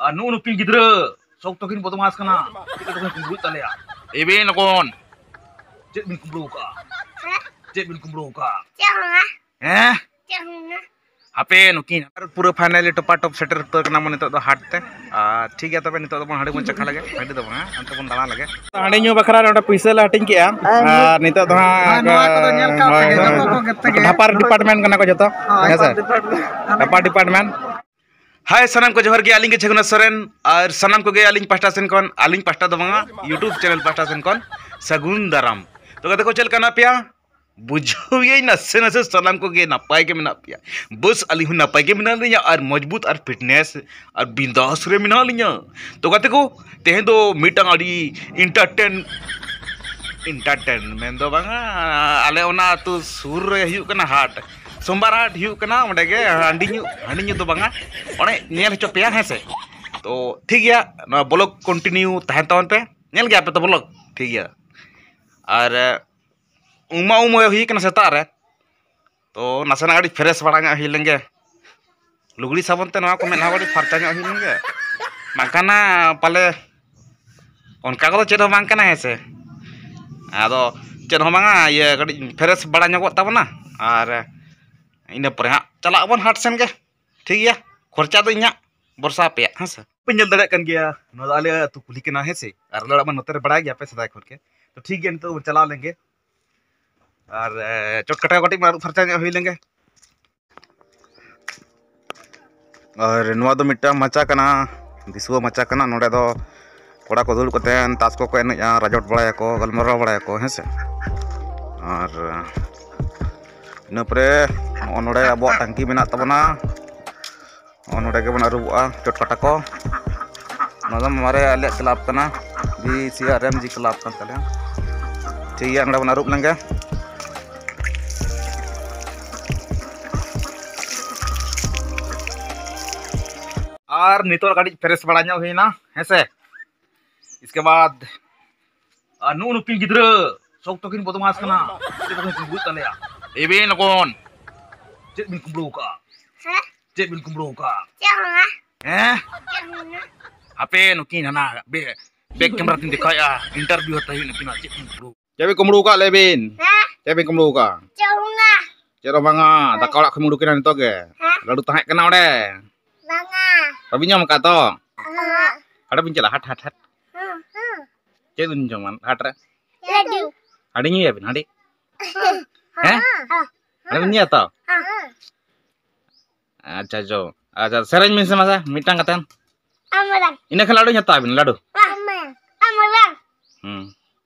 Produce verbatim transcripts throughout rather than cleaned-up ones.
ᱟᱨ ᱱᱩᱜᱼᱩ ᱱᱩᱠᱤᱱ ᱜᱤᱫᱽᱨᱟᱹ ᱥᱚᱠᱛᱚ ᱠᱤᱱ ᱵᱚᱫᱢᱟᱥ ᱠᱟᱱᱟ᱾ ᱪᱮᱫ ᱞᱮᱠᱟ ᱠᱤᱱ ᱠᱩᱢᱵᱽᱲᱩᱭᱮᱫ ᱛᱟᱞᱮᱭᱟ? ᱮ ᱵᱮ ᱞᱚᱜᱚᱱ, ᱪᱮᱫ ᱵᱤᱱ ᱠᱩᱢᱵᱽᱲᱩ ᱟᱠᱟᱫᱼᱟ? ᱦᱮᱸ? ᱪᱮᱫ ᱵᱤᱱ ᱠᱩᱢᱵᱽᱲᱩ ᱟᱠᱟᱫᱼᱟ? ᱪᱮᱫ ᱦᱚᱸ ᱵᱟᱝ᱾ ᱦᱮᱸ? ᱪᱮᱫ ᱦᱚᱸ ᱵᱟᱝ᱾ ᱦᱟᱯᱮ ᱱᱩᱠᱤᱱ ᱟᱨ ᱯᱩᱨᱟᱹ finally ᱴᱚᱯᱟ ᱴᱚᱯ ᱥᱮᱴᱮᱨ ᱩᱛᱟᱹᱨ ᱠᱟᱱᱟ ᱵᱚᱱ ᱱᱤᱛᱚᱜ ᱫᱚ ᱦᱟᱴ ᱛᱮ᱾ ᱟᱨ ᱴᱷᱤᱠ ᱜᱮᱭᱟ, ᱛᱚᱵᱮ ᱱᱤᱛᱚᱜ ᱫᱚᱵᱚᱱ ᱦᱟᱺᱰᱤ ᱵᱚᱱ ᱪᱟᱠᱷᱟ ᱞᱮᱜᱮ, ᱦᱟᱺᱰᱤ ᱫᱚ ᱵᱟᱝᱟ, ᱚᱱᱛᱮ ᱵᱚᱱ ᱫᱟᱬᱟ ᱞᱮᱜᱮ᱾ ᱦᱟᱺᱰᱤ ᱧᱩ ᱵᱟᱠᱷᱨᱟ ᱨᱮ ᱚᱸᱰᱮ ᱯᱩᱭᱥᱟᱹ ᱞᱮ ᱦᱟᱹᱴᱤᱧ ᱠᱮᱜᱼᱟ᱾ ᱟᱨ ᱱᱤᱛᱚᱜ ᱫᱚ ᱦᱟᱸᱜ ᱱᱚᱣᱟ ᱠᱚᱫᱚ ᱧᱮᱞ ᱠᱟᱜ ᱦᱳᱭ, ᱛᱮᱜᱮ, ᱦᱳᱭ᱾ ᱡᱚᱛᱚ ᱠᱚ ᱜᱮ ᱛᱮᱜᱮ᱾ ᱰᱷᱟᱯᱟᱨ department ᱠᱟᱱᱟ ᱠᱚ ᱡᱚᱛᱚ᱾ ᱦᱳᱭ, ᱦᱮᱸ ᱥᱮ? Department᱾ ᱰᱷᱟᱯᱟᱨ department᱾ ᱦᱟᱭ ᱥᱟᱱᱟᱢ ᱠᱚ ᱡᱚᱦᱟᱨ ᱜᱮ, ᱟᱹᱞᱤᱧ ᱜᱮ ᱪᱷᱮᱜᱩᱱᱟ ᱥᱚᱨᱮᱱ, ᱟᱨ ᱥᱟᱱᱟᱢ ᱠᱚᱜᱮ ᱟᱹᱞᱤᱧ ᱯᱟᱦᱴᱟ ᱥᱮᱱ ᱠᱷᱚᱱ, ᱟᱹᱞᱤᱧ ᱯᱟᱦᱴᱟ ᱫᱚ ᱵᱟᱝᱟ, YouTube channel ᱯᱟᱦᱴᱟ ᱥᱮᱱ ᱠᱷᱚᱱ ᱥᱟᱹᱜᱩᱱ ᱫᱟᱨᱟᱢ᱾ ᱛᱚ ᱜᱟᱛᱮ ᱠᱚ, ᱪᱮᱫ ᱞᱮᱠᱟ ᱢᱮᱱᱟᱜ ᱯᱮᱭᱟ? ᱵᱩᱡᱷᱟᱹᱣ ᱭᱟᱹᱧ ᱱᱟᱥᱮ ᱱᱟᱥᱮ ᱥᱟᱱᱟᱢ ᱠᱚᱜᱮ ᱱᱟᱯᱟᱭ ᱜᱮ ᱢᱮᱱᱟᱜ ᱯᱮᱭᱟ᱾ ᱵᱟᱥ ᱟᱹᱞᱤᱧ ᱦᱚᱸ ᱱᱟᱯᱟᱭ ᱜᱮ ᱢᱮᱱᱟᱜ ᱞᱤᱧᱟ ᱟᱨ ᱢᱚᱡᱽᱵᱩᱛ ᱟᱨ fitness ᱟᱨ ᱵᱤᱱᱫᱟᱥ ᱨᱮ ᱢᱮᱱᱟᱜ ᱞᱤᱧᱟ᱾ ᱛᱚ ᱜᱟᱛᱮ ᱠᱚ, ᱛᱮᱦᱮᱧ ᱫᱚ ᱢᱤᱫᱴᱟᱝ ᱟᱹᱰᱤ entertain, entertainment ᱫᱚ ᱵᱟᱝᱟ, ᱟᱞᱮ ᱚᱱᱟ ᱟᱹᱛᱩ ᱥᱩᱨ ᱨᱮ ᱦᱩᱭᱩᱜ ᱠᱟᱱᱟ ᱦᱟᱴ, ᱥᱳᱢᱵᱟᱨ ᱦᱟᱴ ᱦᱩᱭᱩᱜ ᱠᱟᱱᱟ᱾ ᱚᱸᱰᱮ ᱜᱮ ᱦᱟᱺᱰᱤ ᱧᱩ, ᱦᱟᱺᱰᱤ ᱧᱩ ᱫᱚ ᱵᱟᱝᱟ, ᱚᱸᱰᱮ ᱧᱮᱞ ᱦᱚᱪᱚ ᱯᱮᱭᱟ, ᱦᱮᱸ ᱥᱮ᱾ ᱛᱚ ᱴᱷᱤᱠ ᱜᱮᱭᱟ, ᱱᱚᱣᱟ vlog continue ᱛᱟᱦᱮᱱ ᱛᱟᱵᱚᱱ ᱯᱮ, ᱧᱮᱞ ᱜᱮᱭᱟ ᱯᱮ ᱛᱚ vlog, ᱴᱷᱤᱠ ᱜᱮᱭᱟ᱾ ᱟᱨ ᱩᱢᱟ ᱩᱢ ᱦᱩᱭ ᱠᱟᱱᱟ ᱥᱮᱛᱟᱜ ᱨᱮ, ᱛᱚ ᱱᱟᱥᱮᱱᱟᱜ ᱠᱟᱹᱴᱤᱡ fresh ᱵᱟᱲᱟ ᱧᱚᱜ ᱦᱩᱭ ᱞᱮᱱᱜᱮ᱾ ᱞᱩᱜᱽᱲᱤ ᱥᱟᱵᱚᱱ ᱛᱮ ᱱᱚᱣᱟ ᱠᱚ ᱢᱮᱫᱦᱟ ᱠᱟᱹᱴᱤᱡ ᱯᱷᱟᱨᱪᱟ ᱧᱚᱜ ᱦᱩᱭ ᱞᱮᱱᱜᱮ, ᱵᱟᱝᱠᱷᱟᱱ ᱱᱟ ᱯᱟᱞᱮ ᱚᱱᱠᱟ ᱠᱚᱫᱚ ᱪᱮᱫ ᱦᱚᱸ ᱵᱟᱝ ᱠᱟᱱᱟ, ᱦᱮᱸ ᱥᱮ᱾ ᱟᱫᱚ ᱪᱮᱫ ᱦᱚᱸ ᱵᱟᱝᱟ, ᱤᱭᱟᱹ ᱠᱟᱹᱴᱤᱡ fresh ᱵᱟᱲᱟ ᱧᱚᱜᱚᱜ ᱛᱟᱵᱚᱱᱟ, ᱟᱨ ᱤᱱᱟᱹ ᱯᱚᱨᱮ ᱦᱟᱸᱜ ᱪᱟᱞᱟᱜ ᱟᱵᱚᱱ ᱦᱟᱴ ᱥᱮᱱ ᱜᱮ, ᱴᱷᱤᱠ ᱜᱮᱭᱟ᱾ ᱠᱷᱚᱨᱪᱟ ᱫᱚ ᱤᱧᱟᱹᱜ ᱵᱷᱚᱨᱥᱟ ᱟᱯᱮᱭᱟᱜ, ᱦᱮᱸ ᱥᱮ᱾ ᱯᱮ ᱧᱮᱞ ᱫᱟᱲᱮᱭᱟᱜ ᱠᱟᱱ ᱜᱮᱭᱟ, ᱱᱚᱣᱟ ᱫᱚ ᱟᱞᱮ ᱟᱹᱛᱩ ᱠᱩᱞᱦᱤ ᱠᱟᱱᱟ, ᱦᱮᱸ ᱥᱮ᱾ ᱟᱨ ᱟᱞᱮ ᱚᱲᱟᱜ ᱢᱟ ᱱᱚᱛᱮ ᱨᱮ ᱵᱟᱲᱟᱭ ᱜᱮᱭᱟ ᱯᱮ ᱥᱮᱫᱟᱭ ᱠᱷᱚᱱ ᱜᱮ᱾ ᱛᱚ ᱴᱷᱤᱠ ᱜᱮᱭᱟ, ᱱᱤᱛᱚᱜ ᱵᱚᱱ ᱪᱟᱞᱟᱣ ᱞᱮᱱ ᱜᱮ᱾ ᱟᱨ, ᱮ, ᱪᱚᱴ ᱠᱟᱴᱟ ᱠᱟᱹᱴᱤᱡ ᱢᱟ ᱟᱹᱨᱩᱵ ᱯᱷᱟᱨᱪᱟ ᱧᱚᱜ ᱦᱩᱭ ᱞᱮᱱ ᱜᱮ᱾ ᱟᱨ ᱱᱚᱣᱟ ᱫᱚ ᱢᱤᱫᱴᱟᱝ ᱢᱟᱪᱟ ᱠᱟᱱᱟ, ᱫᱤᱥᱩᱣᱟᱹ ᱢᱟᱪᱟ ᱠᱟᱱᱟ᱾ ᱱᱚᱰᱮ ᱫᱚ ᱠᱚᱲᱟ ᱠᱚ ᱫᱩᱲᱩᱵ ᱠᱟᱛᱮ ᱛᱟᱥ ᱠᱚᱠᱚ ᱮᱱᱮᱡᱼᱟ, ᱨᱟᱡᱚᱴ ᱵᱟᱲᱟᱭᱟᱠᱚ, ᱜᱟᱞᱢᱟᱨᱟᱣ ᱵᱟᱲᱟᱭᱟᱠᱚ, ᱦᱮᱸ ᱥᱮ᱾ ᱟᱨ ᱤᱱᱟᱹ ᱯᱚᱨᱮ ᱱᱚᱜᱼᱚ ᱱᱚᱰᱮ ᱟᱵᱚᱣᱟᱜ ᱴᱟᱝᱠᱤ ᱢᱮᱱᱟᱜ ᱛᱟᱵᱚᱱᱟ᱾ ᱱᱚᱜᱼᱚ ᱱᱚᱰᱮ ᱜᱮᱵᱚᱱ ᱟᱹᱨᱩᱵᱚᱜᱼᱟ ᱪᱚᱴ ᱠᱟᱴᱟ ᱠᱚ᱾ ᱱᱚᱣᱟ ᱫᱚ ᱢᱟᱨᱮ ᱟᱞᱮᱭᱟᱜ club ᱠᱟᱱᱟ, V C R M G club ᱠᱟᱱ ᱛᱟᱞᱮᱭᱟ᱾ ᱴᱷᱤᱠ ᱜᱮᱭᱟ, ᱱᱚᱰᱮ ᱵᱚᱱ ᱟᱹᱨᱩᱵ ᱞᱮᱱᱜᱮ᱾ ᱟᱨ ᱱᱤᱛᱚᱜ ᱠᱟᱹᱴᱤᱡ fresh ᱵᱟᱲᱟ ᱧᱚᱜ ᱦᱩᱭᱱᱟ, ᱦᱮᱸ ᱥᱮ᱾ ᱤᱥᱠᱮ ᱵᱟᱫ, ᱟᱨ ᱱᱩᱜᱼᱩ ᱱᱩᱠᱤᱱ ᱜᱤᱫᱽᱨᱟᱹ ᱥᱚᱠᱛᱚ ᱠᱤᱱ ᱵᱚᱫᱢᱟᱥ ᱠᱟᱱᱟ᱾ ᱪᱮᱫ ᱞᱮᱠᱟ ᱠᱤᱱ ᱠᱩᱢᱵᱽᱲᱩᱭᱮᱫ ᱛᱟᱞᱮᱭᱟ? ᱮ ᱵᱮ ᱞᱚᱜᱚᱱ, ᱪᱮᱫ ᱵᱤᱱ ᱠᱩᱢᱵᱽᱲᱩ ᱟᱠᱟᱫᱼᱟ? ᱦᱮᱸ? ᱪᱮᱫ ᱵᱤᱱ ᱠᱩᱢᱵᱽᱲᱩ ᱟᱠᱟᱫᱼᱟ? ᱪᱮᱫ ᱦᱚᱸ ᱵᱟᱝ᱾ ᱦᱮᱸ? ᱦᱟᱯᱮ ᱱᱩᱠᱤᱱ ᱦᱟᱱᱟ ᱵᱮ-, ᱵᱮᱠ ᱠᱮᱢᱨᱟ ᱛᱤᱧ ᱫᱮᱠᱷᱟᱣᱮᱫᱼᱟ, ᱤᱱᱴᱟᱨᱵᱷᱤᱭᱩ ᱦᱟᱛᱟᱣ ᱦᱩᱭᱩᱜ ᱱᱩᱠᱤᱱᱟᱜ ᱪᱮᱫ ᱠᱤᱱ ᱠᱩᱢᱵᱽᱲᱩ᱾ ᱪᱮᱫ ᱵᱤᱱ ᱠᱩᱢᱵᱽᱲᱩ ᱟᱠᱟᱫ ᱞᱟᱹᱭ ᱵᱤᱱ? ᱦᱮᱸ? ᱪᱮᱫ ᱵᱤᱱ ᱠᱩᱢᱵᱽᱲᱩ ᱟᱠᱟᱫ? ᱪᱮᱫ ᱦᱚᱸ ᱵᱟᱝᱟ᱾ ᱪᱮᱫ ᱦᱚᱸ ᱵᱟᱝᱟ, ᱦᱮᱸ᱾ ᱫᱟᱠᱟ ᱚᱲᱟᱜ ᱠᱷᱚᱱ ᱩᱰᱩᱠ ᱮᱱᱟ ᱱᱤᱛᱚᱜ ᱜᱮ᱾ ᱦᱮᱸ? ᱞᱟᱹᱰᱩ ᱛᱟᱦᱮᱸ ᱠᱟᱱᱟ ᱚᱸᱰᱮ᱾ ᱵᱟᱝᱟ᱾ ᱵᱟᱵᱤᱱ ᱡᱚᱢ ᱟᱠᱟᱫ ᱛᱚ? ᱦᱮᱸ᱾ ᱦᱟᱴ ᱵᱤᱱ ᱪᱟᱞᱟᱜᱼᱟ, ᱦᱟᱴ, ᱦᱟᱴ, ᱦᱟᱴ᱾ ᱦᱮᱸ, ᱦᱮᱸ᱾ ᱪᱮᱫ ᱵᱤᱱ ᱡᱚᱢᱟ ᱦᱟᱴ ᱨᱮ? ᱞᱟᱹᱰᱩ᱾ ᱦᱟᱺᱰᱤ ᱧᱩᱭᱟᱵᱤᱱ, ᱦᱟᱺᱰᱤ? ᱦᱮᱸ? ᱦᱮᱸ᱾ ᱦᱟᱺᱰᱤ ᱵᱤᱱ ᱧᱩᱭᱟ ᱛᱚ? ᱦᱮᱸ᱾ ᱟᱪᱪᱷᱟ, ᱡᱚ᱾ ᱟᱪᱪᱷᱟ, ᱥᱮᱨᱮᱧ ᱵᱤᱱ ᱥᱮ ᱢᱟᱥᱮ, ᱢᱤᱫᱴᱟᱝ ᱠᱟᱛᱮ᱾ ᱟᱢᱨᱟᱝ᱾ ᱤᱱᱟᱹ ᱠᱷᱟᱱ ᱞᱟᱹᱰᱩᱧ ᱦᱟᱛᱟᱣ ᱟᱵᱤᱱ, ᱞᱟᱹᱰᱩ᱾ ᱟᱢᱨᱟᱝ᱾ ᱟᱢᱨᱟᱝ᱾ ᱦᱩᱸ᱾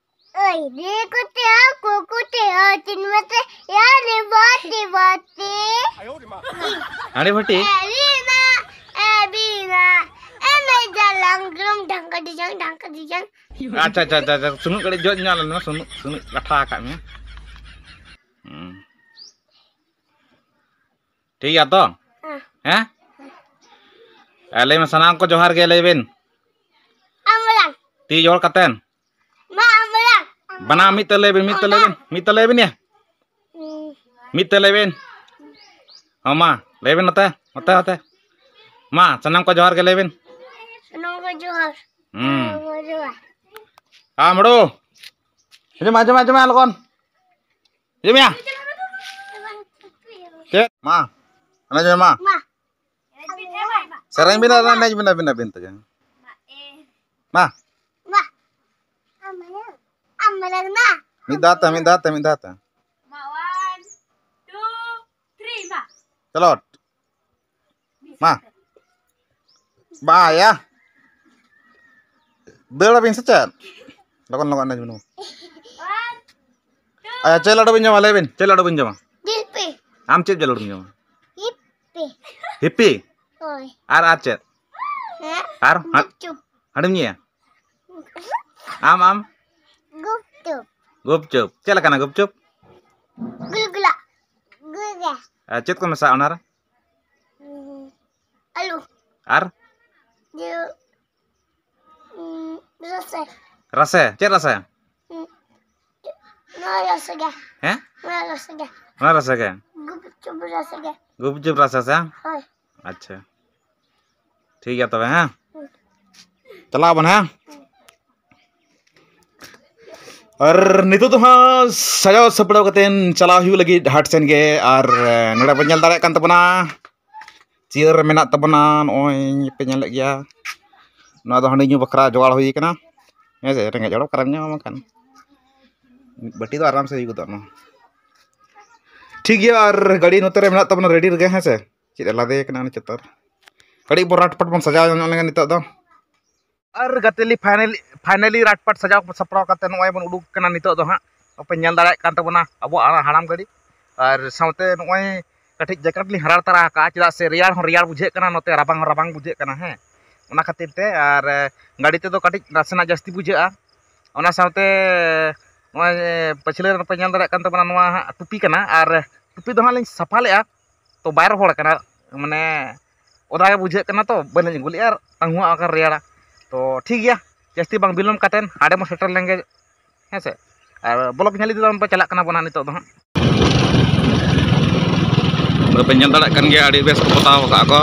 ᱳᱭ ᱨᱮ ᱠᱚᱛᱮ ᱦᱚᱸ ᱠᱩᱠᱩ ᱛᱮ ᱦᱚᱸ ᱪᱤᱱ ᱢᱮᱥᱮ ᱭᱟ ᱨᱮ ᱵᱟᱛᱮ ᱵᱟᱛᱮ᱾ ᱦᱟᱺᱰᱤ ᱵᱷᱟᱹᱴᱤ? ᱮ ᱵᱤᱱᱟ, ᱮ ᱵᱤᱱᱟ, ᱮ ᱢᱮ ᱡᱟᱞᱟᱝ ᱜᱨᱩᱢ ᱰᱷᱟᱝᱠᱟ ᱰᱤᱡᱟᱝ ᱰᱷᱟᱝᱠᱟ ᱰᱤᱡᱟᱝ᱾ ᱟᱪᱪᱷᱟ, ᱟᱪᱪᱷᱟ, ᱟᱪᱪᱷᱟ, ᱟᱪᱪᱷᱟ, ᱥᱩᱱᱩ ᱠᱟᱹᱴᱤᱡ ᱡᱚᱜ ᱧᱚᱜ ᱞᱮᱱᱟ, ᱥᱩᱱᱩ, ᱥᱩᱱᱩ ᱞᱟᱴᱷᱟ ᱟᱠᱟᱫ ᱢᱮᱭᱟ᱾ ᱦᱩᱸ᱾ ᱴᱷᱤᱠ ᱜᱮᱭᱟ ᱛᱚ? ᱦᱮᱸ᱾ ᱦᱮᱸ? ᱮ, ᱞᱟᱹᱭ ᱢᱮ ᱥᱟᱱᱟᱢ ᱠᱚ ᱡᱚᱦᱟᱨ ᱜᱮ ᱞᱟᱹᱭ ᱵᱤᱱ᱾ ᱟᱢᱨᱟᱝ᱾ ᱛᱤ ᱡᱚᱲ ᱠᱟᱛᱮᱱ᱾ ᱢᱟ ᱟᱢᱨᱟᱝ᱾ ᱵᱟᱱᱟᱢ ᱢᱤᱫ ᱛᱮ ᱞᱟᱹᱭ ᱵᱤᱱ, ᱢᱤᱫ ᱛᱮ ᱞᱟᱹᱭ ᱵᱤᱱ, ᱢᱤᱫ ᱛᱮ ᱞᱟᱹᱭ ᱵᱤᱱ ᱭᱟ᱾ ᱦᱩᱸ᱾ ᱢᱤᱫ ᱛᱮ ᱞᱟᱹᱭ ᱵᱤᱱ᱾ ᱦᱚᱸ ᱢᱟ, ᱞᱟᱹᱭ ᱵᱤᱱ ᱱᱚᱛᱮ, ᱱᱚᱛᱮ, ᱱᱚᱛᱮ᱾ ᱢᱟ, ᱥᱟᱱᱟᱢ ᱠᱚ ᱡᱚᱦᱟᱨ ᱜᱮ ᱞᱟᱹᱭ ᱵᱤᱱ᱾ ᱥᱟᱱᱟᱢ ᱠᱚ ᱡᱚᱦᱟᱨ᱾ ᱦᱩᱸ᱾ ᱥᱟᱱᱟᱢ ᱠᱚ ᱡᱚᱦᱟᱨ᱾ ᱟᱢ ᱦᱩᱲᱩ᱾ ᱦᱤᱡᱩᱜ ᱢᱮ, ᱦᱤᱡᱩᱜ ᱢᱮ, ᱦᱤᱡᱩᱜ ᱢᱮ, ᱞᱚᱜᱚᱱ᱾ ᱦᱤᱡᱩᱜ ᱢᱮᱭᱟ᱾ ᱪᱮᱫ? ᱢᱟ᱾ ᱮᱱᱮᱡ ᱢᱮ, ᱢᱟ᱾ ᱢᱟ᱾ ᱥᱮᱨᱮᱧ ᱵᱤᱱ ᱟᱨ ᱮᱱᱮᱡ ᱵᱤᱱ ᱟᱹᱵᱤᱱ, ᱟᱹᱵᱤᱱ ᱛᱮᱜᱮ᱾ ᱢᱟ᱾ ᱢᱟ᱾ ᱟᱢ ᱢᱟ᱾ ᱢᱤᱫ ᱫᱷᱟᱣ ᱛᱮ, ᱢᱤᱫ ᱫᱷᱟᱣ ᱛᱮ, ᱢᱤᱫ ᱫᱷᱟᱣ ᱛᱮ᱾ ᱢᱟ, one, two, three, ᱢᱟ᱾ ᱪᱚᱞᱚ᱾ ᱢᱟ᱾ ᱵᱟᱭᱟ᱾ ᱫᱟᱹᱲ ᱟᱵᱤᱱ ᱥᱮ ᱪᱮᱫ? ᱞᱚᱜᱚᱱ, ᱞᱚᱜᱚᱱ, ᱮᱱᱮᱡ ᱵᱤᱱ᱾ ᱟᱪᱪᱷᱟ, ᱪᱮᱫ ᱞᱟᱹᱰᱩ ᱵᱤᱱ ᱡᱚᱢᱟ? ᱞᱟᱹᱭ ᱵᱤᱱ, ᱪᱮᱫ ᱞᱟᱹᱰᱩ ᱵᱤᱱ ᱡᱚᱢᱟ? ᱡᱤᱞᱯᱤ᱾ ᱟᱢ ᱪᱮᱫ ᱞᱟᱹᱰᱩᱢ ᱡᱚᱢᱟ? ᱦᱤᱯᱤ᱾ ᱦᱤᱯᱤ? ᱦᱳᱭ᱾ ᱟᱨ, ᱟᱨ ᱪᱮᱫ? ᱦᱮᱸ? ᱟᱨ? ᱦᱟ-, ᱜᱩᱯᱪᱩᱯ᱾ ᱦᱟᱺᱰᱤᱢ ᱧᱩᱭᱟ? ᱟᱢ, ᱟᱢ? ᱜᱩᱯᱪᱩᱯ᱾ ᱜᱩᱯᱪᱩᱯ᱾ ᱪᱮᱫ ᱞᱮᱠᱟᱱᱟ ᱜᱩᱯᱪᱩᱯ? ᱜᱩᱞᱜᱩᱞᱟ᱾ ᱜᱩᱞᱜᱩᱞᱟ᱾ ᱟᱨ ᱪᱮᱫ ᱠᱚ ᱢᱮᱥᱟᱜᱼᱟ ᱚᱱᱟᱨᱮ? ᱩᱸ, ᱟᱹᱞᱩ᱾ ᱟᱨ? ᱡᱤᱞ᱾ ᱩᱸ, ᱨᱟᱥᱮ᱾ ᱨᱟᱥᱮ? ᱪᱮᱫ ᱨᱟᱥᱮ? ᱩᱸ, ᱱᱚᱣᱟ ᱨᱟᱥᱮ ᱜᱮ᱾ ᱦᱮᱸ? ᱱᱚᱣᱟ ᱨᱟᱥᱮ ᱜᱮ᱾ ᱱᱚᱣᱟ ᱨᱟᱥᱮ ᱜᱮ? ᱜᱩᱯᱪᱩᱯ ᱨᱟᱥᱮ ᱜᱮ᱾ ᱜᱩᱯᱪᱩᱯ ᱨᱟᱥᱮ ᱥᱮ? ᱦᱳᱭ᱾ ᱟᱪᱪᱷᱟ᱾ ᱴᱷᱤᱠ ᱜᱮᱭᱟ ᱛᱚᱵᱮ, ᱦᱮᱸ? ᱪᱟᱞᱟᱜ ᱟᱵᱚᱱ, ᱦᱮᱸ? ᱟᱨ ᱱᱤᱛᱚᱜ ᱫᱚ ᱦᱟᱸᱜ ᱥᱟᱡᱟᱣ ᱥᱟᱯᱲᱟᱣ ᱠᱟᱛᱮᱫ ᱪᱟᱞᱟᱣ ᱦᱩᱭᱩᱜ ᱞᱟᱹᱜᱤᱫ ᱦᱟᱴ ᱥᱮᱱ ᱜᱮ᱾ ᱟᱨ ᱱᱚᱰᱮ ᱵᱚᱱ ᱧᱮᱞ ᱫᱟᱲᱮᱭᱟᱜ ᱠᱟᱱ ᱛᱟᱵᱚᱱᱟ, ᱪᱤᱭᱟᱹᱨ ᱨᱮ ᱢᱮᱱᱟᱜ ᱛᱟᱵᱚᱱᱟ, ᱱᱚᱜᱼᱚᱭ ᱯᱮ ᱧᱮᱞᱮᱫ ᱜᱮᱭᱟ᱾ ᱱᱚᱣᱟ ᱫᱚ ᱦᱟᱺᱰᱤ ᱧᱩ ᱵᱟᱠᱷᱨᱟ ᱡᱚᱜᱟᱲ ᱦᱩᱭ ᱠᱟᱱᱟ, ᱦᱮᱸ ᱥᱮ? ᱨᱮᱸᱜᱮᱡ ᱦᱚᱲ ᱚᱠᱟᱨᱮᱢ ᱧᱟᱢᱟ ᱵᱟᱝᱠᱷᱟᱱ? ᱢᱤᱫ ᱵᱟᱹᱴᱤ ᱫᱚ ᱟᱨᱟᱢ ᱥᱮ ᱦᱩᱭ ᱜᱚᱫᱚᱜᱼᱟ ᱱᱚᱣᱟ᱾ ᱴᱷᱤᱠ ᱜᱮᱭᱟ, ᱟᱨ ᱜᱟᱹᱰᱤ ᱱᱚᱛᱮ ᱨᱮ ᱢᱮᱱᱟᱜ ᱛᱟᱵᱚᱱᱟ ᱨᱮᱰᱤ ᱨᱮᱜᱮ, ᱦᱮᱸ ᱥᱮ? ᱪᱮᱫ ᱮ ᱞᱟᱫᱮ ᱠᱟᱱᱟ ᱩᱱᱤ ᱪᱮᱛᱟᱱ ᱨᱮ? ᱠᱟᱹᱴᱤᱡ ᱵᱚᱱ ᱨᱟᱴᱯᱟᱴ ᱵᱚᱱ ᱥᱟᱡᱟᱣ ᱧᱚᱜ ᱞᱮᱱᱜᱮ ᱱᱤᱛᱚᱜ ᱫᱚ᱾ ᱟᱨ ᱜᱟᱛᱮ ᱞᱤ ᱯᱷᱟᱭᱱᱟᱞᱤ, ᱯᱷᱟᱭᱱᱟᱞᱤ ᱨᱟᱴᱯᱟᱴ ᱥᱟᱡᱟᱣ ᱥᱟᱯᱲᱟᱣ ᱠᱟᱛᱮ ᱱᱚᱜᱼᱚᱭ ᱵᱚᱱ ᱩᱰᱩᱠ ᱠᱟᱱᱟ ᱱᱤᱛᱚᱜ ᱫᱚ ᱦᱟᱸᱜ᱾ ᱟᱯᱮ ᱧᱮᱞ ᱫᱟᱲᱮᱭᱟᱜ ᱠᱟᱱ ᱛᱟᱵᱚᱱᱟ ᱟᱵᱚᱣᱟᱜ ᱦᱟᱲᱟᱢ ᱜᱟᱹᱰᱤ, ᱟᱨ ᱥᱟᱶᱛᱮ ᱱᱚᱜᱼᱚᱭ ᱠᱟᱹᱴᱤᱡ ᱡᱮᱠᱮᱴ ᱞᱤᱧ ᱦᱟᱨᱟᱲ ᱛᱟᱨᱟ ᱟᱠᱟᱫᱼᱟ, ᱪᱮᱫᱟᱜ ᱥᱮ ᱨᱮᱭᱟᱲ ᱦᱚᱸ ᱨᱮᱭᱟᱲ ᱵᱩᱡᱷᱟᱹᱜ ᱠᱟᱱᱟ, ᱱᱚᱛᱮ ᱨᱟᱵᱟᱝ ᱦᱚᱸ ᱨᱟᱵᱟᱝ ᱵᱩᱡᱷᱟᱹᱜ ᱠᱟᱱᱟ, ᱦᱮᱸ, ᱚᱱᱟ ᱠᱷᱟᱹᱛᱤᱨ ᱛᱮ᱾ ᱟᱨ ᱜᱟᱹᱰᱤ ᱛᱮᱫᱚ ᱠᱟᱹᱴᱤᱡ ᱱᱟᱥᱮᱱᱟᱜ ᱡᱟᱹᱥᱛᱤ ᱵᱩᱡᱷᱟᱹᱜᱼᱟ᱾ ᱚᱱᱟ ᱥᱟᱶᱛᱮ ᱱᱚᱜᱼᱚᱭ ᱯᱟᱹᱪᱷᱞᱟᱹ ᱨᱮ ᱯᱮ ᱧᱮᱞ ᱫᱟᱲᱮᱭᱟᱜ ᱠᱟᱱ ᱛᱟᱵᱚᱱᱟ, ᱱᱚᱣᱟ ᱦᱟᱸᱜ ᱴᱩᱯᱤ ᱠᱟᱱᱟ, ᱟᱨ ᱴᱩᱯᱤ ᱫᱚ ᱦᱟᱸᱜ ᱞᱤᱧ ᱥᱟᱯᱷᱟ ᱞᱮᱫᱼᱟ, ᱛᱚ ᱵᱟᱭ ᱨᱚᱦᱚᱲ ᱠᱟᱱᱟ, ᱢᱟᱱᱮ ᱚᱫᱟ ᱜᱮ ᱵᱩᱡᱷᱟᱹᱜ ᱠᱟᱱᱟ, ᱛᱚ ᱵᱟᱹᱞᱤᱧ ᱟᱹᱜᱩ ᱞᱮᱫᱼᱟ, ᱟᱨ ᱛᱟᱹᱦᱩᱣᱟᱜ ᱚᱠᱟ ᱨᱮᱭᱟᱲᱟ᱾ ᱛᱚ ᱴᱷᱤᱠ ᱜᱮᱭᱟ, ᱡᱟᱹᱥᱛᱤ ᱵᱟᱝ ᱵᱤᱞᱚᱢ ᱠᱟᱛᱮᱫ ᱦᱟᱸᱰᱮ ᱵᱚᱱ ᱥᱮᱴᱮᱨ ᱞᱮᱱ ᱜᱮ, ᱦᱮᱸ ᱥᱮ? ᱟᱨ ᱵᱞᱚᱜ ᱧᱮᱞ ᱤᱫᱤ ᱛᱟᱵᱚᱱ ᱯᱮ, ᱪᱟᱞᱟᱜ ᱠᱟᱱᱟ ᱵᱚᱱ ᱦᱟᱸᱜ ᱱᱤᱛᱚᱜ ᱫᱚ ᱦᱟᱸᱜ᱾ ᱟᱫᱚ ᱯᱮ ᱧᱮᱞ ᱫᱟᱲᱮᱭᱟᱜ ᱠᱟᱱ ᱜᱮᱭᱟ, ᱟᱹᱰᱤ ᱵᱮᱥ ᱠᱚ ᱯᱚᱛᱟᱣ ᱟᱠᱟᱫ ᱠᱚ᱾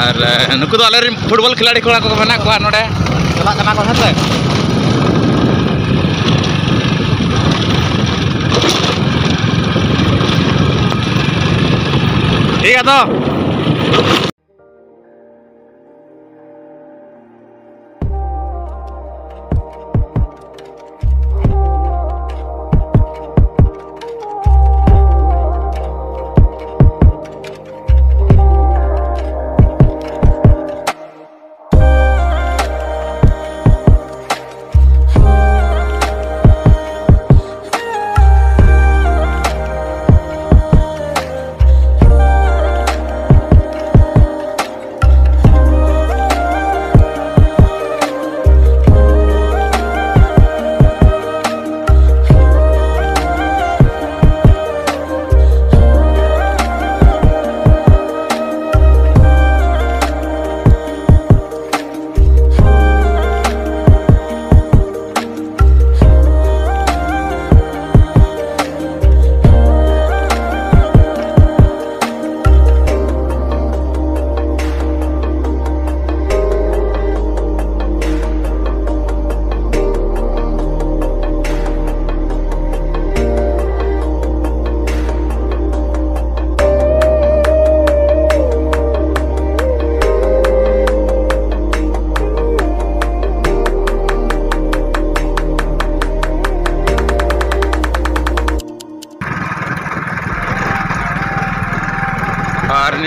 ᱟᱨ ᱮ, ᱱᱩᱠᱩ ᱫᱚ ᱟᱞᱮᱨᱮᱱ ᱯᱷᱩᱴᱵᱚᱞ ᱠᱷᱤᱞᱟᱲᱤ ᱠᱚᱲᱟ ᱠᱚ ᱢᱮᱱᱟᱜ ᱠᱚᱣᱟ ᱱᱚᱰᱮ, ᱪᱟᱞᱟᱜ ᱠᱟᱱᱟ ᱠᱚ, ᱦᱮᱸ ᱥᱮ? ᱴᱷᱤᱠ ᱜᱮᱭᱟ ᱛᱚ᱾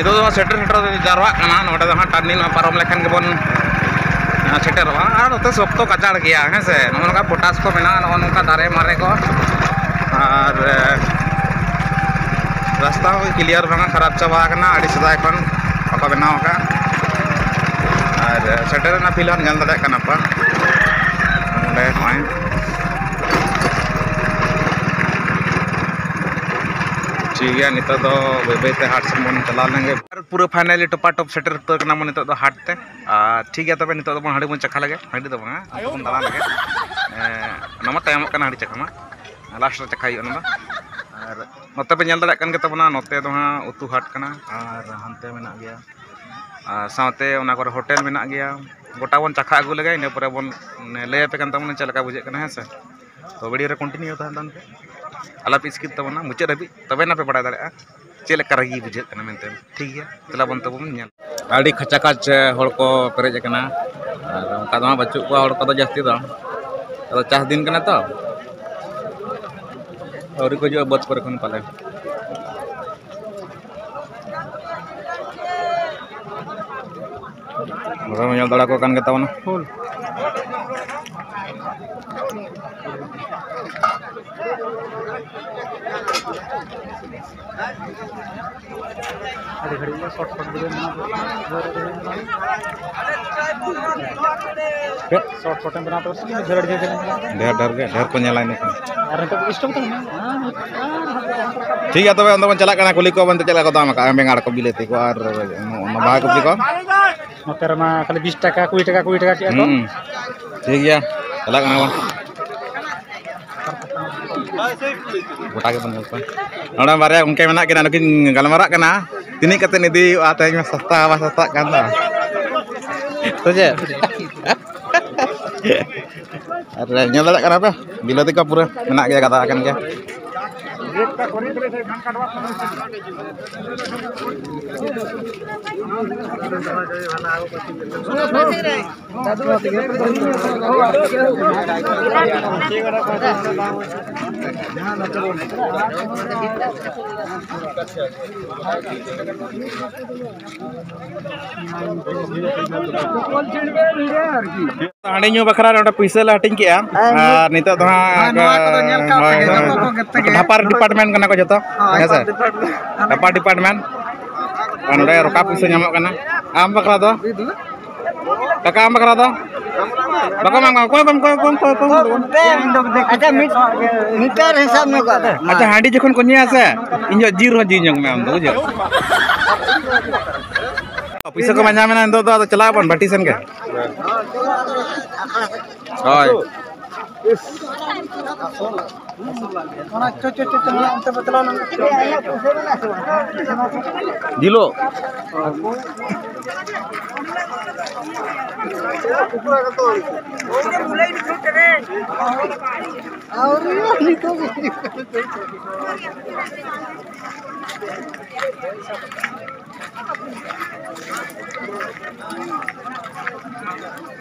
ᱱᱤᱛᱚᱜ ᱫᱚ ᱥᱮᱴᱮᱨ ᱥᱮᱴᱮᱨ ᱡᱟᱨᱣᱟᱜ ᱠᱟᱱᱟ᱾ ᱱᱚᱰᱮ ᱫᱚ ᱦᱟᱸᱜ ᱴᱟᱨᱱᱤᱝ ᱱᱚᱣᱟ ᱯᱟᱨᱚᱢ ᱞᱮᱠᱷᱟᱱ ᱜᱮᱵᱚᱱ, ᱮᱸ, ᱥᱮᱴᱮᱨᱚᱜᱼᱟ᱾ ᱟᱨ ᱱᱚᱛᱮ ᱥᱚᱠᱛᱚ ᱠᱟᱪᱟᱲ ᱜᱮᱭᱟ, ᱦᱮᱸ ᱥᱮ᱾ ᱱᱚᱜᱼᱚ ᱱᱚᱝᱠᱟ ᱯᱚᱴᱟᱥ ᱠᱚ ᱢᱮᱱᱟᱜᱼᱟ, ᱱᱚᱜᱼᱚ ᱱᱚᱝᱠᱟ ᱫᱟᱨᱮ ᱢᱟᱨᱮ ᱠᱚ᱾ ᱟᱨ, ᱮᱸ, ᱨᱟᱥᱛᱟ ᱦᱚᱸ ᱠᱞᱤᱭᱟᱨ ᱵᱟᱝᱟ, ᱠᱷᱟᱨᱟᱯ ᱪᱟᱵᱟ ᱟᱠᱟᱱᱟ ᱟᱹᱰᱤ ᱥᱮᱫᱟᱭ ᱠᱷᱚᱱ ᱵᱟᱠᱚ ᱵᱮᱱᱟᱣ ᱟᱠᱟᱫ᱾ ᱟᱨ ᱥᱮᱴᱮᱨᱮᱱᱟ ᱯᱷᱤᱞ ᱦᱚᱸ ᱧᱮᱞ ᱫᱟᱲᱮᱭᱟᱜ ᱠᱟᱱᱟ ᱯᱮ ᱱᱚᱸᱰᱮ ᱱᱚᱜᱼᱚᱭ᱾ ᱴᱷᱤᱠ ᱜᱮᱭᱟ, ᱱᱤᱛᱚᱜ ᱫᱚ ᱵᱟᱹᱭ ᱵᱟᱹᱭ ᱛᱮ ᱦᱟᱴ ᱥᱮᱱ ᱵᱚᱱ ᱪᱟᱞᱟᱣ ᱞᱮᱱ ᱜᱮ᱾ ᱟᱨ ᱯᱩᱨᱟᱹ ᱯᱷᱟᱭᱱᱟᱞᱤ ᱴᱚᱯᱟ ᱴᱚᱯ ᱥᱮᱴᱮᱨ ᱩᱛᱟᱹᱨ ᱠᱟᱱᱟ ᱵᱚᱱ ᱱᱤᱛᱚᱜ ᱫᱚ ᱦᱟᱴ ᱛᱮ᱾ ᱟᱨ ᱴᱷᱤᱠ ᱜᱮᱭᱟ, ᱛᱚᱵᱮ ᱱᱤᱛᱚᱜ ᱫᱚᱵᱚᱱ ᱦᱟᱺᱰᱤ ᱵᱚᱱ ᱪᱟᱠᱷᱟ ᱞᱮᱜᱮ, ᱦᱟᱺᱰᱤ ᱫᱚ ᱵᱟᱝᱟ, ᱱᱤᱛᱚᱜ ᱵᱚᱱ ᱫᱟᱬᱟ ᱞᱮᱜᱮ᱾ ᱮᱸ, ᱚᱱᱟ ᱢᱟ ᱛᱟᱭᱚᱢᱚᱜ ᱠᱟᱱᱟ ᱦᱟᱺᱰᱤ ᱪᱟᱠᱷᱟ ᱢᱟ, ᱞᱟᱥᱴ ᱨᱮ ᱪᱟᱠᱷᱟ ᱦᱩᱭᱩᱜᱼᱟ ᱚᱱᱟ ᱫᱚ᱾ ᱟᱨ ᱱᱚᱛᱮ ᱯᱮ ᱧᱮᱞ ᱫᱟᱲᱮᱭᱟᱜ ᱠᱟᱱ ᱜᱮ ᱛᱟᱵᱚᱱᱟ, ᱱᱚᱛᱮ ᱫᱚ ᱦᱟᱸᱜ ᱩᱛᱩ ᱦᱟᱴ ᱠᱟᱱᱟ ᱟᱨ ᱦᱟᱱᱛᱮ ᱢᱮᱱᱟᱜ ᱜᱮᱭᱟ᱾ ᱟᱨ ᱥᱟᱶᱛᱮ ᱚᱱᱟ ᱠᱚᱨᱮ ᱦᱳᱴᱮᱞ ᱢᱮᱱᱟᱜ ᱜᱮᱭᱟ᱾ ᱜᱚᱴᱟ ᱵᱚᱱ ᱪᱟᱠᱷᱟ ᱟᱹᱜᱩ ᱞᱮᱜᱮ, ᱤᱱᱟᱹ ᱯᱚᱨᱮ ᱵᱚᱱ ᱞᱟᱹᱭ ᱟᱯᱮ ᱠᱟᱱ ᱛᱟᱵᱚᱱᱟ ᱪᱮᱫ ᱞᱮᱠᱟ ᱵᱩᱡᱷᱟᱹᱜ ᱠᱟᱱᱟ, ᱦᱮᱸ ᱥᱮ᱾ ᱛᱚ ᱵᱷᱤᱰᱤᱭᱳ ᱨᱮ ᱠᱚᱱᱴᱤᱱᱤᱭᱩ ᱛᱟᱦᱮᱱ ᱛᱟᱵᱚᱱ ᱯᱮ, ᱟᱞᱚᱯᱮ ᱥᱠᱤᱯ ᱛᱟᱵᱚᱱᱟ ᱢᱩᱪᱟᱹᱫ ᱦᱟᱹᱵᱤᱡ, ᱛᱚᱵᱮ ᱱᱟ ᱯᱮ ᱵᱟᱲᱟᱭ ᱫᱟᱲᱮᱭᱟᱜᱼᱟ ᱪᱮᱫ ᱞᱮᱠᱟ ᱨᱟᱹᱜᱤ ᱵᱩᱡᱷᱟᱹᱜ ᱠᱟᱱᱟ ᱢᱮᱱᱛᱮ᱾ ᱴᱷᱤᱠ ᱜᱮᱭᱟ, ᱫᱮᱞᱟ ᱵᱚᱱ ᱛᱟᱵᱚᱱ ᱧᱮᱞ᱾ ᱟᱹᱰᱤ ᱠᱷᱟᱪᱟ ᱠᱷᱟᱪ ᱦᱚᱲ ᱠᱚ ᱯᱮᱨᱮᱡ ᱟᱠᱟᱱᱟ, ᱟᱨ ᱚᱱᱠᱟ ᱫᱚ ᱦᱟᱸᱜ ᱵᱟᱹᱪᱩᱜ ᱠᱚᱣᱟ ᱦᱚᱲ ᱠᱚᱫᱚ ᱡᱟᱹᱥᱛᱤ ᱫᱚ᱾ ᱟᱫᱚ ᱪᱟᱥ ᱫᱤᱱ ᱠᱟᱱᱟ ᱛᱚ, ᱟᱹᱣᱨᱤ ᱠᱚ ᱦᱤᱡᱩᱜᱼᱟ ᱵᱟᱹᱫᱽ ᱠᱚᱨᱮ ᱠᱷᱚᱱ ᱯᱟᱞᱮ᱾ ᱱᱚᱰᱮ ᱧᱮᱞ ᱫᱟᱲᱮ ᱠᱚ ᱠᱟᱱ ᱜᱮ ᱛᱟᱵᱚᱱᱟ᱾ ᱯᱷᱩᱞ᱾ ᱟᱹᱰᱤ ᱜᱷᱟᱹᱲᱤᱡ ᱜᱮ ᱥᱚᱨᱴ ᱠᱚᱴ ᱵᱷᱤᱰᱤᱭᱳ ᱵᱮᱱᱟᱣ ᱫᱚ᱾ ᱪᱮᱫ? ᱥᱚᱨᱴ ᱠᱚᱴ ᱮᱢ ᱵᱮᱱᱟᱣ ᱛᱟᱵᱚᱱᱟ ᱥᱮ ᱰᱷᱮᱨ ᱰᱷᱮᱨ ᱜᱮ? ᱰᱷᱮᱨ ᱰᱷᱮᱨ ᱜᱮ, ᱰᱷᱮᱨ ᱠᱚ ᱧᱮᱞᱟ ᱤᱱᱟᱹ ᱠᱷᱟᱱ᱾ ᱟᱨ ᱱᱤᱛᱚᱜ ᱥᱴᱚᱯ ᱛᱟᱵᱚᱱ ᱢᱮ᱾ ᱴᱷᱤᱠ ᱜᱮᱭᱟ, ᱛᱚᱵᱮ ᱚᱱᱛᱮ ᱵᱚᱱ ᱪᱟᱞᱟᱜ ᱠᱟᱱᱟ, ᱠᱩᱞᱤ ᱠᱚᱣᱟ ᱵᱚᱱ ᱪᱮᱫ ᱞᱮᱠᱟ ᱠᱚ ᱫᱟᱢ ᱟᱠᱟᱫᱼᱟ ᱵᱮᱸᱜᱟᱲ ᱠᱚ, ᱵᱤᱞᱟᱹᱛᱤ ᱠᱚ ᱟᱨ ᱚᱱᱟ ᱵᱟᱦᱟ ᱠᱚᱯᱤ ᱠᱚ᱾ ᱱᱚᱛᱮ ᱨᱮᱢᱟ ᱠᱷᱟᱹᱞᱤ ᱵᱤᱥ ᱴᱟᱠᱟ, ᱠᱩᱲᱤ ᱴᱟᱠᱟ, ᱠᱩᱲᱤ ᱴᱟᱠᱟ ᱠᱮᱫᱼᱟ ᱠᱚ᱾ ᱦᱩᱸ, ᱴᱷᱤᱠ ᱜᱮᱭᱟ, ᱪᱟᱞᱟᱜ ᱠᱟᱱᱟ ᱵᱚᱱ᱾ ᱜᱚᱴᱟ ᱜᱮᱵᱚᱱ ᱧᱮᱞ ᱠᱚᱣᱟ᱾ ᱱᱚᱰᱮ ᱵᱟᱨᱭᱟ ᱜᱚᱢᱠᱮ ᱢᱮᱱᱟᱜ ᱠᱤᱱᱟ, ᱱᱩᱠᱤᱱ ᱜᱟᱞᱢᱟᱨᱟᱜ ᱠᱟᱱᱟ ᱛᱤᱱᱟᱹᱜ ᱠᱟᱛᱮ ᱤᱫᱤ ᱦᱩᱭᱩᱜᱼᱟ, ᱛᱮᱦᱮᱧ ᱢᱟ ᱥᱚᱥᱛᱟ ᱵᱟᱝ ᱥᱚᱥᱛᱟᱜ ᱠᱟᱱ ᱫᱚ᱾ ᱥᱮ ᱪᱮᱫ? ᱟᱨ ᱧᱮᱞ ᱫᱟᱲᱮᱭᱟᱜ ᱠᱟᱱᱟ ᱯᱮ, ᱵᱤᱞᱟᱹᱛᱤ ᱠᱚ ᱯᱩᱨᱟᱹ ᱢᱮᱱᱟᱜ ᱜᱮᱭᱟ, ᱜᱟᱫᱟ ᱟᱠᱟᱱ ᱜᱮᱭᱟ᱾ ᱦᱟᱺᱰᱤ ᱧᱩ ᱵᱟᱠᱷᱨᱟ ᱱᱚᱰᱮ ᱯᱩᱭᱥᱟᱹ ᱞᱮ ᱦᱟᱹᱴᱤᱧ ᱠᱮᱜᱼᱟ᱾ ᱟᱨ ᱱᱤᱛᱚᱜ ᱫᱚ ᱦᱟᱸᱜ, ᱦᱳᱭ, ᱦᱳᱭ, ᱰᱷᱟᱯᱟᱨ department ᱠᱟᱱᱟ ᱠᱚ ᱡᱚᱛᱚ, ᱦᱮᱸ ᱥᱮ? ᱰᱷᱟᱯᱟᱨ department᱾ ᱟᱨ ᱱᱚᱰᱮ ᱨᱚᱠᱟ ᱯᱩᱭᱥᱟᱹ ᱧᱟᱢᱚᱜ ᱠᱟᱱᱟ᱾ ᱟᱢ ᱵᱟᱠᱷᱨᱟ ᱫᱚ? ᱠᱟᱠᱟ, ᱟᱢ ᱵᱟᱠᱷᱨᱟ ᱫᱚ? ᱵᱟᱠᱚ ᱮᱢᱟᱢᱟ᱾ ᱚᱠᱚᱭ ᱠᱚ, ᱚᱠᱚᱭ ᱠᱚ, ᱚᱠᱚᱭ ᱠᱚ, ᱚᱠᱚᱭ ᱠᱚ? ᱟᱪᱪᱷᱟ, ᱢᱤᱫ, ᱢᱤᱴᱟᱨ ᱦᱤᱥᱟᱵ ᱧᱚᱜ ᱠᱟᱜ ᱯᱮ᱾ ᱟᱪᱪᱷᱟ, ᱦᱟᱺᱰᱤ ᱡᱚᱠᱷᱚᱱ ᱠᱚ ᱧᱩᱭᱟ ᱥᱮ, ᱤᱧ ᱫᱚ ᱡᱤᱞ ᱦᱚᱸ ᱡᱤᱞ ᱧᱚᱜ ᱢᱮ ᱟᱢ ᱫᱚ, ᱵᱩᱡᱷᱟᱹᱣ? ᱯᱩᱭᱥᱟᱹ ᱠᱚ ᱵᱟᱝ ᱧᱟᱢ ᱮᱱᱟ ᱱᱤᱛᱚᱜ ᱫᱚ, ᱟᱫᱚ ᱪᱟᱞᱟᱜ ᱟᱵᱚᱱ ᱵᱟᱹᱴᱤ ᱥᱮᱱ ᱜᱮ᱾ ᱦᱳᱭ᱾ ᱚᱱᱟ ᱪᱚ, ᱪᱚ, ᱪᱚ, ᱪᱚ, ᱚᱱᱛᱮ ᱯᱮ ᱪᱟᱞᱟᱣ ᱞᱮᱱ ᱜᱮ᱾ ᱡᱤᱞᱳ᱾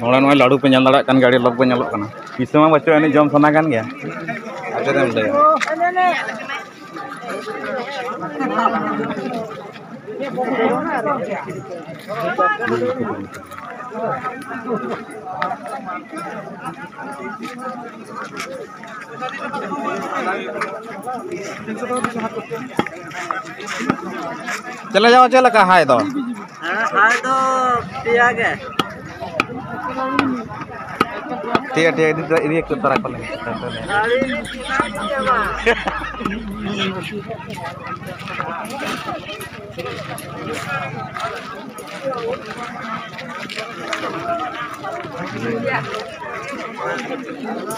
ᱱᱚᱰᱮ ᱱᱚᱜᱼᱚᱭ ᱞᱟᱹᱰᱩ ᱯᱮ ᱧᱮᱞ ᱫᱟᱲᱮᱭᱟᱜ ᱠᱟᱱ ᱜᱮᱭᱟ, ᱟᱹᱰᱤ ᱞᱚᱠ ᱜᱮ ᱧᱮᱞᱚᱜ ᱠᱟᱱᱟ᱾ ᱯᱩᱭᱥᱟᱹ ᱢᱟ ᱵᱟᱹᱪᱩᱜ ᱟᱹᱱᱤᱡ, ᱡᱚᱢ ᱥᱟᱱᱟ ᱠᱟᱱ ᱜᱮᱭᱟ᱾ ᱟᱨ ᱪᱮᱫ ᱮᱢ ᱞᱟᱹᱭᱟ? ᱪᱮᱫ ᱞᱮᱠᱟ, ᱪᱮᱫ ᱞᱮᱠᱟ ᱦᱟᱭ ᱫᱚ? ᱦᱮᱸ, ᱦᱟᱭ ᱫᱚ ᱯᱮᱭᱟ ᱜᱮ᱾ ᱴᱷᱤᱠ ᱜᱮᱭᱟ, ᱴᱷᱤᱠ ᱜᱮᱭᱟ, ᱤᱫᱤ, ᱤᱫᱤ ᱮᱠᱴᱩ ᱛᱟᱨᱟ ᱠᱚᱞᱮ᱾ ᱟᱹᱰᱤ ᱪᱮᱦᱨᱟ ᱜᱮ ᱵᱟᱝ᱾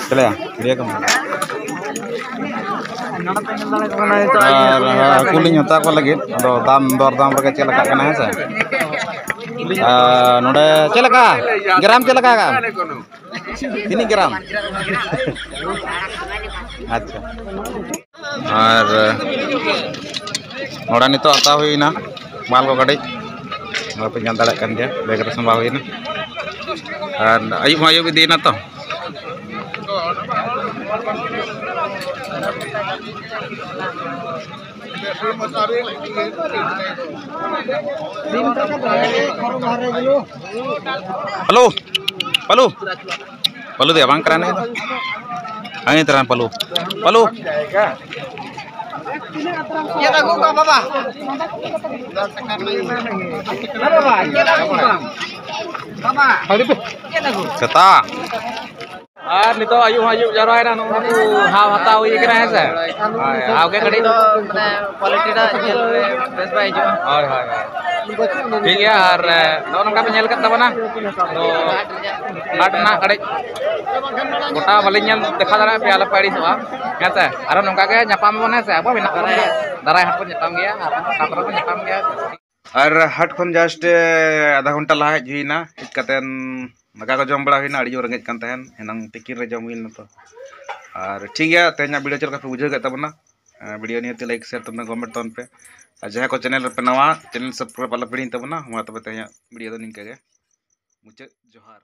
ᱪᱮᱫ ᱞᱮᱠᱟ? ᱞᱟᱹᱭ ᱟᱠᱚ ᱢᱮ᱾ ᱟᱨ ᱦᱟᱹᱠᱩ ᱞᱤᱧ ᱦᱟᱛᱟᱣ ᱠᱚ ᱞᱟᱹᱜᱤᱫ, ᱟᱫᱚ ᱫᱟᱢ, ᱫᱚᱨ ᱫᱟᱢ ᱨᱮᱜᱮ ᱪᱮᱫ ᱞᱮᱠᱟᱜ ᱠᱟᱱᱟ, ᱦᱮᱸ ᱥᱮ? ᱟᱨ ᱱᱚᱰᱮ ᱪᱮᱫ ᱞᱮᱠᱟ? ᱜᱨᱟᱢ ᱪᱮᱫ ᱞᱮᱠᱟ? ᱛᱤᱱᱟᱹᱜ ᱜᱨᱟᱢ? ᱟᱪᱪᱷᱟ᱾ ᱟᱨ ᱱᱚᱰᱮ ᱱᱤᱛᱚᱜ ᱦᱟᱛᱟᱣ ᱦᱩᱭᱱᱟ ᱢᱟᱞ ᱠᱚ ᱠᱟᱹᱴᱤᱡ, ᱱᱚᱣᱟ ᱯᱮ ᱧᱮᱞ ᱫᱟᱲᱮᱭᱟᱜ ᱠᱟᱱ ᱜᱮᱭᱟ, ᱵᱮᱜᱽ ᱨᱮ ᱥᱟᱢᱵᱟᱣ ᱦᱩᱭᱱᱟ᱾ ᱟᱨ ᱟᱹᱭᱩᱵ ᱦᱚᱸ ᱟᱹᱭᱩᱵ ᱤᱫᱤᱭᱮᱱᱟ ᱛᱚ᱾ Hello, hello. ᱯᱟᱞᱩ ᱫᱮᱭᱟ ᱵᱟᱝ ᱠᱟᱱᱟ ᱱᱤᱭᱟᱹ ᱫᱚ᱾ ᱦᱟᱹᱱᱤ ᱛᱟᱨᱟ ᱯᱟᱞᱩ᱾ ᱯᱟᱞᱩ᱾ ᱪᱮᱫ ᱟᱹᱜᱩ ᱠᱚᱣᱟ ᱵᱟᱵᱟ? ᱵᱟᱵᱟ, ᱪᱮᱫ ᱟᱹᱜᱩ ᱠᱚᱣᱟ? ᱵᱟᱵᱟ᱾ ᱥᱮᱛᱟ᱾ ᱟᱨ ᱱᱤᱛᱚᱜ ᱟᱹᱭᱩᱵ ᱦᱚᱸ ᱟᱹᱭᱩᱵ ᱡᱟᱣᱨᱟᱭᱮᱱᱟ, ᱱᱚᱜᱼᱚ ᱱᱚᱣᱟ ᱠᱚ ᱦᱟᱣ ᱦᱟᱛᱟᱣ ᱦᱩᱭ ᱠᱟᱱᱟ, ᱦᱮᱸ ᱥᱮ? ᱦᱳᱭ, ᱦᱟᱣ ᱜᱮ ᱠᱟᱹᱴᱤᱡ ᱫᱚ ᱢᱟᱱᱮ quality ᱨᱮᱱᱟᱜ ᱧᱮᱞ ᱨᱮ ᱵᱮᱥ ᱵᱟᱭ ᱦᱤᱡᱩᱜᱼᱟ᱾ ᱦᱳᱭ, ᱦᱳᱭ, ᱦᱳᱭ᱾ ᱴᱷᱤᱠ ᱜᱮᱭᱟ, ᱟᱨ, ᱮ, ᱱᱚᱜᱼᱚ ᱱᱚᱝᱠᱟ ᱯᱮ ᱧᱮᱞ ᱠᱟᱫ ᱛᱟᱵᱚᱱᱟ᱾ ᱛᱚ, ᱦᱟᱴ ᱨᱮᱱᱟᱜ ᱠᱟᱹᱴᱤᱡ ᱜᱚᱴᱟ ᱵᱟᱹᱞᱤᱧ ᱧᱮᱞ ᱫᱮᱠᱷᱟᱣ ᱫᱟᱲᱮᱭᱟᱜ ᱯᱮᱭᱟ, ᱟᱞᱚ ᱯᱮ ᱟᱹᱲᱤᱥᱚᱜᱼᱟ, ᱦᱮᱸ ᱥᱮ? ᱟᱨᱚ ᱱᱚᱝᱠᱟ ᱜᱮ ᱧᱟᱯᱟᱢ ᱟᱵᱚᱱ, ᱦᱮᱸ ᱥᱮ? ᱟᱵᱚ ᱢᱮᱱᱟᱜ ᱵᱚᱱ ᱜᱮᱭᱟ, ᱫᱟᱨᱟᱭ ᱦᱟᱴ ᱵᱚᱱ ᱧᱟᱯᱟᱢ ᱜᱮᱭᱟ, ᱟᱨ ᱚᱠᱟ ᱠᱚᱨᱮ ᱵᱚᱱ ᱧᱟᱯᱟᱢ ᱜᱮᱭᱟ᱾ ᱟᱨ ᱦᱟᱴ ᱠᱷᱚᱱ just, ᱮ, ᱟᱫᱷᱟ ᱜᱷᱚᱱᱴᱟ ᱞᱟᱦᱟ ᱦᱮᱡ ᱦᱩᱭᱱᱟ᱾ ᱦᱮᱡ ᱠᱟᱛᱮᱱ ᱫᱟᱠᱟ ᱠᱚ ᱡᱚᱢ ᱵᱟᱲᱟ ᱦᱩᱭᱱᱟ, ᱟᱹᱰᱤ ᱡᱳᱨ ᱨᱮᱸᱜᱮᱡ ᱠᱟᱱ ᱛᱟᱦᱮᱱ, ᱮᱱᱟᱝ ᱛᱤᱠᱤᱱ ᱨᱮ ᱡᱚᱢ ᱦᱩᱭ ᱞᱮᱱᱟ ᱛᱚ᱾ ᱟᱨ ᱴᱷᱤᱠ ᱜᱮᱭᱟ, ᱛᱮᱦᱮᱧᱟᱜ video ᱪᱮᱫ ᱞᱮᱠᱟ ᱯᱮ ᱵᱩᱡᱷᱟᱹᱣ ᱠᱮᱫ ᱛᱟᱵᱚᱱᱟ? ᱮ, video ᱱᱤᱭᱟᱹᱛᱮ like, share ᱛᱟᱵᱚᱱ ᱯᱮ, comment ᱛᱟᱵᱚᱱ ᱯᱮ᱾ ᱟᱨ ᱡᱟᱦᱟᱸᱭ ᱠᱚ channel ᱨᱮᱯᱮ ᱱᱟᱣᱟ, channel subscribe ᱟᱞᱚᱯᱮ ᱦᱤᱲᱤᱧ ᱛᱟᱵᱚᱱᱟ᱾ ᱢᱟ ᱛᱚᱵᱮ ᱛᱮᱦᱮᱧᱟᱜ video ᱫᱚ ᱱᱤᱝᱠᱟᱹ ᱜᱮ ᱢᱩᱪᱟᱹᱫ᱾ ᱡᱚᱦᱟᱨ᱾